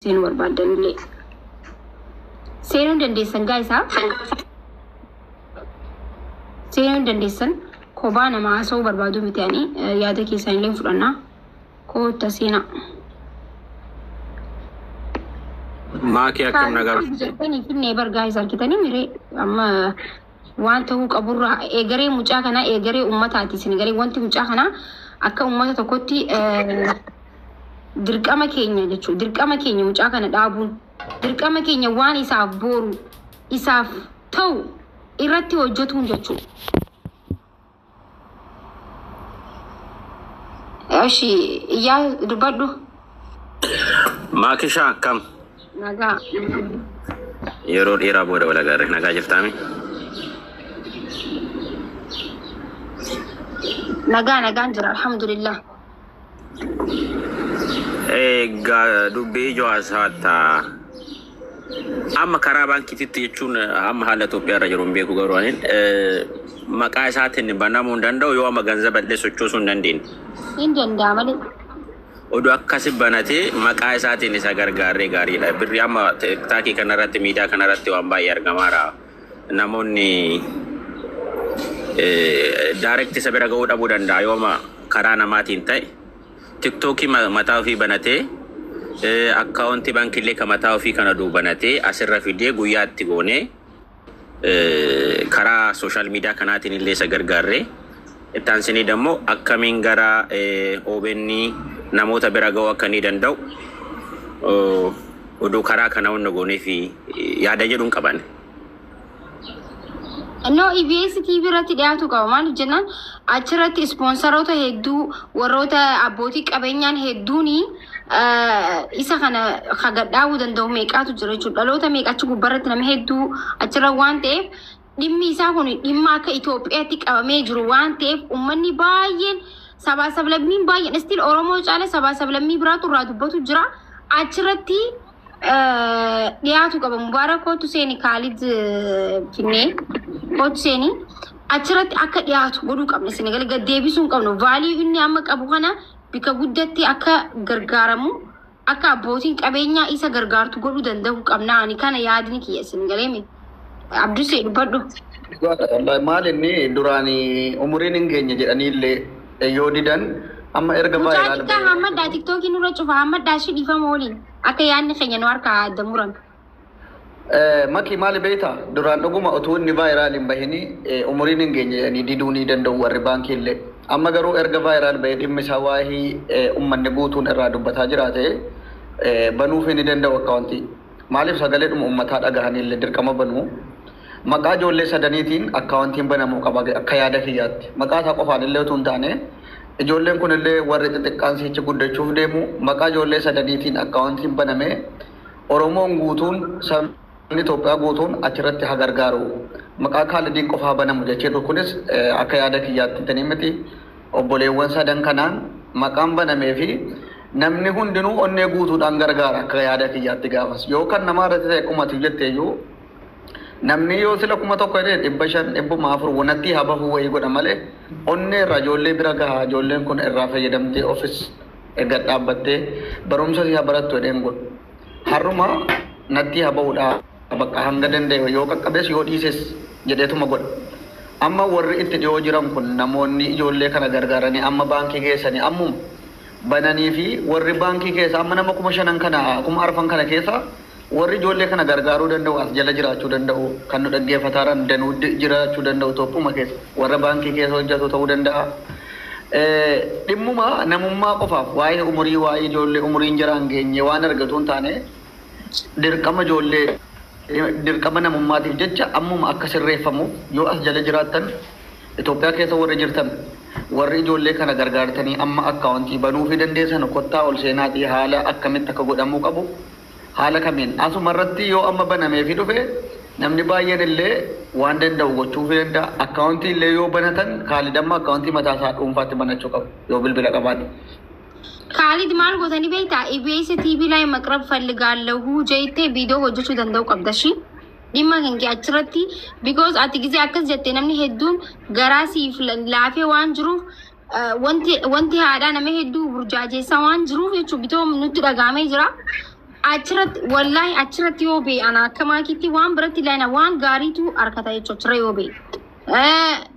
Seenuu barbaaddanillee. Seenuu hin dandeessan gaa isaa. Seenuu hin dandeessan kophaa nama haasa'uu barbaadu miti ani yaada keessan illee fudhannaa. Kootta seenaa. Maakii akkam nagaa? Jettanii finnee bargaa isa argitanii miree amma waan ta'uu qaburraa eegaree mucaa kanaa eegaree uummataati isin garee wanti mucaa kanaa akka uummata tokkotti dirqama keenya jechuudha. Dirqama keenya mucaa kana dhaabuun dirqama keenya waan isaaf booru isaaf ta'u irratti hojjetuun jechuudha. Eshi iyyaa dubbadhu. Maakishaa akkam? Nagaa. Yeroo dheeraa booda wal agarre, nagaa jirtaami? Nagaa nagaan jira, alhamdulillah. Egaa dubbii ijoo haasawatta. Amma karaa baankiititti jechuun amma haala Itoophiyaa irra jiru hin beeku, garuu anin maqaa isaatiin banamuu hin danda'u yoo amma ganzaba illee sochoosuu hin dandeenye. Hin danda'a malee. Oduu akkasi banatee maqaa isaatiin isa gargaarree gaariidha. Birri amma TikTokii kanarratti, miidiyaa kanarratti waan baay'ee argamaara. Namoonni direct isa bira ga'uu dhabuu danda'a yoo amma karaa namaatiin ta'e. TikTokii mataa ofii banatee, akkaawuntii baankiillee kan mataa ofii kana duu banatee asirra fidee guyyaatti goonee karaa social media kanaatiin illee isa gargaarree, itti aansinii dammoo akkamiin gara OBN namoota bira ga'uu akka inni danda'u oduu karaa kana hunda goonee fi yaada jedhuun qaban. No, EBS TV irratti dhiyaatu qaba. Maaliif jennaan, achirratti ispoonsaroota hedduu, warroota abbootii qabeenyaan hedduuni isa kana gadhaabuu danda'u meeqaatu jira jechuudha. Dhaloota meeqa achi gubbarratti nama hedduu achirra waan ta'eef, dhimmi isaa kun dhimma akka Itoophiyaatti qabamee jiru waan ta'eef, uummanni baay'een, sabaa sablammiin baay'een, still Oromoo caala sabaa sablammii biraatu irraa dubbatu jira. Achirratti dhiyaatu qaba. Mubaarak, kootu seeni. Kaalid finnee kootu seeni. Achirratti akka dhiyaatu godhuu qabna. Isin gadi gad deebisuu hin qabnu. Value inni amma qabu kana bika guddatti akka gargaaramu, akka abbootiin qabeenyaa isa gargaartu godhuu danda'uu qabna. Ani kana yaadni kiyya, isin galeemi. Abdusee, dubbadhu. Wallahi, maal inni duraan umuriin hin geenye jedhanii illee yoo didan, amma erga Mucaa viral xiqqaa hammadhaa, TikTokii nurra cufa hammadhaa ishii dhiifama waliin akka yaadni keenya nu harkaa adda murame. Maki, maali beekta, duraan dhuguma utuu inni viral hin bahini umuriin hin geenye jedhanii diduu ni danda'u warri baankii illee. Amma garuu erga viral bahee dhimmi isaa waa'ee uummanni guutuun irraa dubbataa jiraate, banuufii ni danda'u akkaawuntii. Maaliif, sagaleedhuma uummataa dhagahanii illee dirqama banuu. Maqaa ijoollee sadaniitiin akkaawuntiin banamuu qaba akka yaada kiyyaatti. Maqaa isaa qofaan illee utuu hin taane, ijoolleen kun illee warri xixiqqaan sichi guddachuuf deemu, maqaa ijoollee sadaniitiin akkaawuntiin banamee Oromoon guutuun, sabni Itoophiyaa guutuun achirratti haa gargaaru. Maqaa Kaalidiin qofaa banamu jechuudha. Kunis akka yaada kiyyaatti tanii miti. Obboleewwan sadan kanaan maqaan banamee fi namni hundinuu onnee guutuudhaan gargaara akka yaada kiyyaatti gaafas. Yoo kan namaa irratti ta'e, akkuma ati jetteeyyuu, namni yoo sila 1000 jedhee 500, 400 wanatti haa bahuu wayii godha malee, onnee irraa ijoollee bira gahaa, ijoolleen kun irraa fayyadamtee ofis gad dhaabbattee barumsa si haa barattu jedheen godhu. Har'uma natti haa bahuudha bakka hanga danda'e yoo qaqqabees yoo dhiises jedheetuma godha. Amma warri itti dhiyoo jiran kun, namoonni ijoollee kana gargaaranii amma baankii geessanii ammuma bananii fi warri baankii keessa amma nama 5000 kana, 4000 kana keessa warri ijoollee kana gargaaruu danda'u as jala jiraachuu danda'u, kan nu dhaggeeffataaran danuu jiraachuu danda'u, Itoophuma keessa warra baankii keessa hojjetu ta'uu danda'a. Dhimmuma namummaa qofaaf, waa'ee umurii, waa'ee ijoollee umuriin jaraan geenye waan argatu hin taane, dirqama ijoollee, dirqama namummaatiif jecha ammuma akka sirreeffamuuf, yoo as jala jiraattan, Itoophiyaa keessa warri jirtan, warri ijoollee kana gargaartanii amma akkaawuntii banuufii dandeessan, kottaa ol seenaatii haala akkamitti akka godhamuu qabu, haala kamiin asuma irratti yoo amma banameefii dhufe, namni baay'een illee waan danda'u gochuufii danda'a. Akkaawuntii illee yoo banatan, Kaalid amma akkaawuntii mataa isaa dhuunfaatti banachuu qabu yoo bilbila qabaate. Kaalid, maal gootanii beektaa? EBS TV ላይ መቅረብ ፈልጋለሁ jettee viidiyoo hojjechuu danda'u qabda shi. Dhimma kan kee achirratti, because ati gisee akkas jette namni hedduun garaa siif laafee waan jiruuf, wanti haadhaa nama hedduu burjaajeessaa waan jiruuf jechuun bitoo nutti dhagahamee jira. Achirratti wallaahi achirratti yoo ba'e ana akka maakiitti waan biratti ilaana waan gaariitu harkata jechuudha achirra yoo ba'e.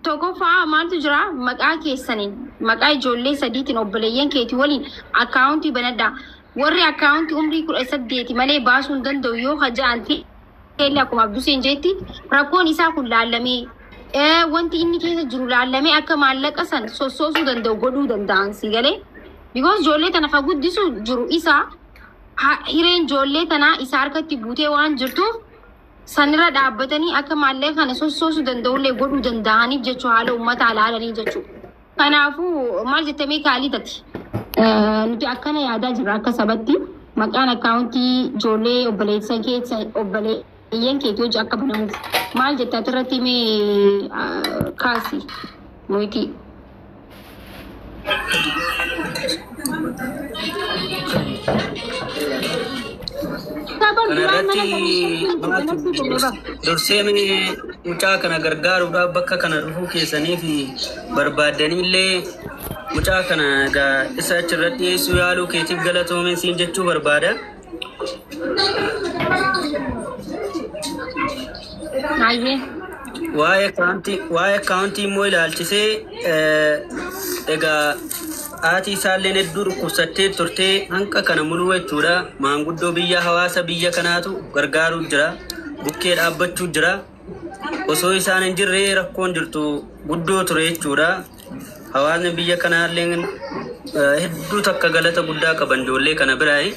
Tokkoffaa maaltu jira maqaa keessaniin maqaa ijoollee sadiitiin obboleeyyan keetii waliin akkaawuntii banadhaa. Warri akkaawuntii umrii 18 malee baasuu hin danda'u yoo haja'an ta'e akkuma Abduseen jetti rakkoon isaa kun laallamee wanti inni keessa jiru laallamee akka maallaqa san sossoosuu danda'u godhuu danda'an si galee. Because ijoollee tana ka guddisu jiru isa hireen ijoollee tanaa isa harkatti buutee waan jirtuuf sanirra dhaabbatanii akka maallaqa kana sossoosuu danda'ullee godhuu danda'aniif jechuu haala uummataa ilaalanii jechuudha. Kanaafuu maal jettamee kaalii tati. Nuti akkana yaadaa jirra akka sabatti maqaan akkaawuntii ijoollee obboleessa keessa obboleeyyan keetii hojii akka banamuuf maal jettaa irratti mee kaasi moyitii. Kanarratti dursee mucaa kana gargaaruudhaaf bakka kana dhufuu keessanii fi barbaaddanii mucaa kana egaa isa achirratti dhiyeessuu yaaluu keetiif galatoomeen siin jechuu barbaada. Ayyee. Waa'ee akkaawuntii immoo ilaalchisee egaa haati isaalleen hedduu dhukkubsattee turtee hanqa kana muluu jechuudha. Maanguddoo biyya hawaasa biyya kanaatu gargaaruu jira. Bukkee dhaabbachuu jira. Osoo isaan hin jirre rakkoon jirtu guddoo ture jechuudha. Hawaasni biyya kanaallee hedduu takka galata guddaa qaban ijoollee kana biraayi.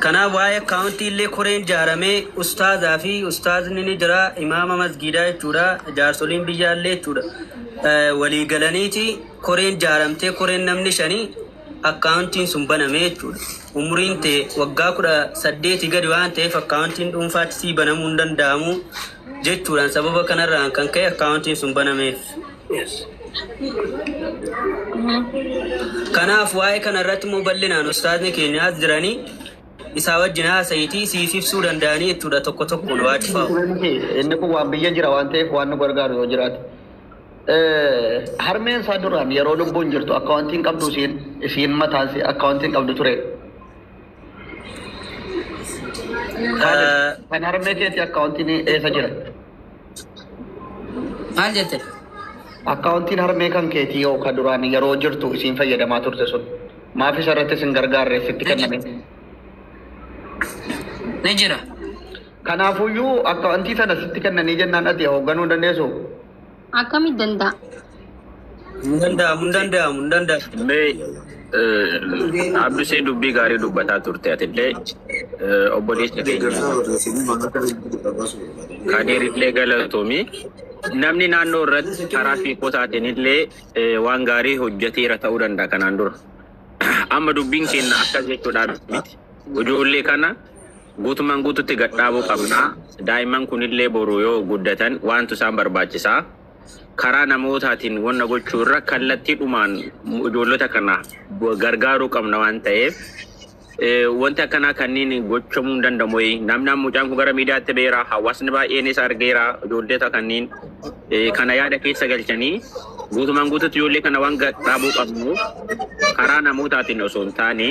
Kanaaf waa'ee akkaawuntii illee koreen ijaaramee ustaazaa fi ustaazni ni jira imaama masgiidaa jechuudha jaarsoliin biyyaallee jechuudha. Walii galaniiti koreen ijaaramtee koreen namni shanii akkaawuntiin sun banamee jechuudha. Umuriin ta'e waggaa 18 gadi waan ta'eef akkaawuntiin dhuunfaatti sii banamuu hin danda'amu jechuudhaan sababa kanarraan kan ka'e akkaawuntiin sun banameef. Kanaaf waa'ee kanarratti immoo bal'inaan ustaazni keenya as jiranii isaa wajjin haasa'iitii siif ibsuu danda'anii jechuudha tokko tokkoon waa cufaa'u. Inni kun waan biyya jira waan ta'eef waan nu gargaaru yoo jiraate. Harmeen isaa duraan yeroo lubbuun jirtu akkaawuntiin qabdu isiin mataan akkaawuntiin qabdu ture. Kan harmee keetii akkaawuntiin eessa jira? Maal jette? Akkaawuntiin harmee kan keetii yoo ka duraan yeroo jirtu isiin fayyadamaa turte sun maaf isa irratti isin gargaarre sitti kenname? Ni jira. Kanaafuyyuu akkaawuntii sana sitti kennanii jennaan ati hoogganuu hin dandeessu. Akkamitti danda'a? Hin danda'amu, hin danda'amu, hin danda'amu. Mee Abdusee dubbii gaarii dubbataa turte atillee obboleessa keenya Kadeerillee galatoomi. Namni naannoo irratti karaa fiikotaatiin illee waan gaarii hojjeteera ta'uu danda'a kanaan dura. Amma dubbiin keenya akkas jechuudhaan miti. Ijoollee kana guutumaan guututti gadhaabuu qabna. Daa'imman kunillee boru yoo guddatan waantu isaan barbaachisaa. Karaa namootaatiin wanna gochuu irra kallattiidhumaan ijoollota kana gargaaruu qabna waan ta'eef wanti akkanaa kanneen gochamuu hin danda'amu. Namni amma mucaan kun gara miidiyaatti beera hawaasni baay'een isa argeera ijoollota kanneen kana yaada keessa galchanii guutumaan guututti ijoollee kana waan dhaabuu qabnu karaa namootaatiin osoo hin taane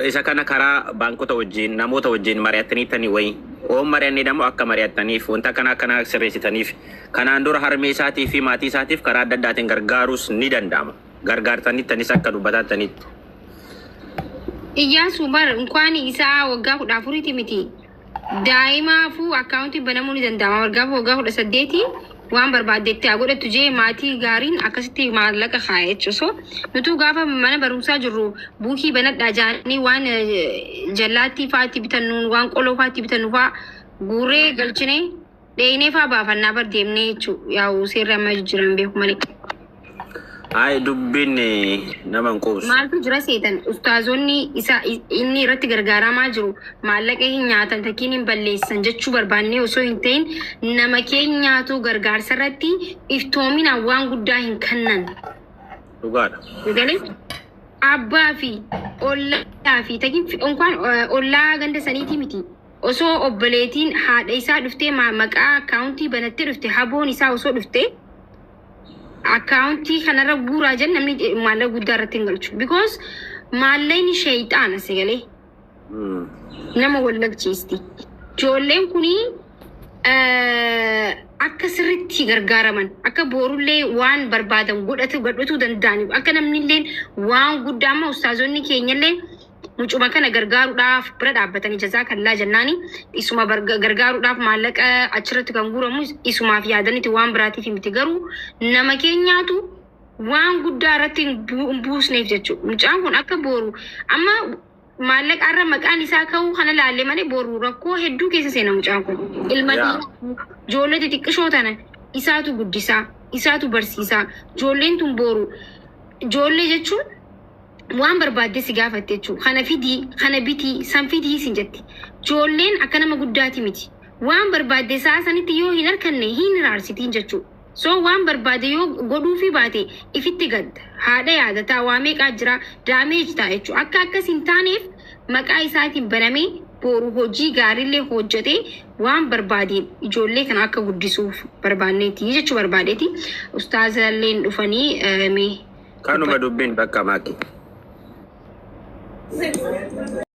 isa kana karaa baankota wajjin namoota wajjin mari'attaniittanii wayi oon mari'annee dammoo akka mari'attaniif wanta akkana akkana sirreessitaniif kanaan dura harmee isaatii fi maatii isaatiif karaa adda addaatiin gargaaruus ni danda'ama. Gargaartaniittanis akka dubbataattanitti. Iyyaasuu bar inkwaan isaa waggaa 14 miti. Daa'imaafuu akkaawuntii banamuu ni danda'ama. Waggaa 18 waan barbaaddetti haa godhattu jee maatii gaariin akkasitti maallaqa kaaya jechuudha. So nutuu gaafa mana barumsaa jirru buukii banadhaa jaanii waan jallaattii fa'aatti bitannu waan qoloo fa'aatti bitannu fa'aa guurree galchinee dheeyinee fa'aa baafannaa bar deemnee jechuudha. Yaa'u seerri amma jijjiiran beeku malee. Ay dubbiin nama hin quubsu. Maaltu jira seetan ustaazonni isa inni irratti gargaaramaa jiru maallaqa hin nyaatan takkiin hin balleessan jechuu barbaannee osoo hin ta'in nama keenyaatu gargaarsa irratti iftoominaan waan guddaa hin kennan. Dhugaadha. Galee abbaa fi ollaa fi takkiin unkaan ollaa ganda saniitii miti. Osoo obboleetiin haadha isaa dhuftee maqaa akkaawuntii banattee dhufte haboon isaa osoo dhuftee Akkaawuntii kanarra guuraa jenna, namni maallaqa guddaa irratti hin galchu. Because maallaqni sheeyxaana sagalee nama wallagchiisti. Ijoolleen kunii akka sirriitti gargaaraman, akka boorullee waan barbaadan godhatu godhatuu danda'aniif, akka namnillee waan guddaa, amma ustaazonni keenyallee mucuma kana gargaaruudhaaf bira dhaabbatanii, jazaa kallaa jennaani, isuma gargaaruudhaaf maallaqa achirratti kan guuramu isumaaf yaadaniiti, waan biraatiif miti. Garuu nama keenyaatu waan guddaa irratti hin buusneef jechuudha. Mucaan kun akka boru amma maallaqa irra maqaan isaa ka'uu kana laalle malee, boru rakkoo hedduu keessa seena mucaan kun. Ilma dhiiraa, ijoollee xixiqqishoo tana isaatu guddisaa, isaatu barsiisaa. Ijoolleen tun boru, ijoollee jechuun waan barbaadde si gaafatte jechuudha. Kana fidii, kana bitii, san fidii sin jetti. Ijoolleen akka nama guddaati miti. Waan barbaadde sa'a sanitti yoo hin harkanne hin raarsitiin jechuudha. So waan barbaade yoo godhuufii baate ifitti gadda. Haadha yaadataa, waa meeqaa jira, damage ta'a jechuudha. Akka akkas hin taaneef maqaa isaatiin banamee boru hojii gaariillee hojjetee waan barbaadeen ijoollee kana akka guddisuuf barbaanneeti jechuu barbaadeeti. Ustaazalleen dhufanii mee Kanuma dubbiin bakka maaki.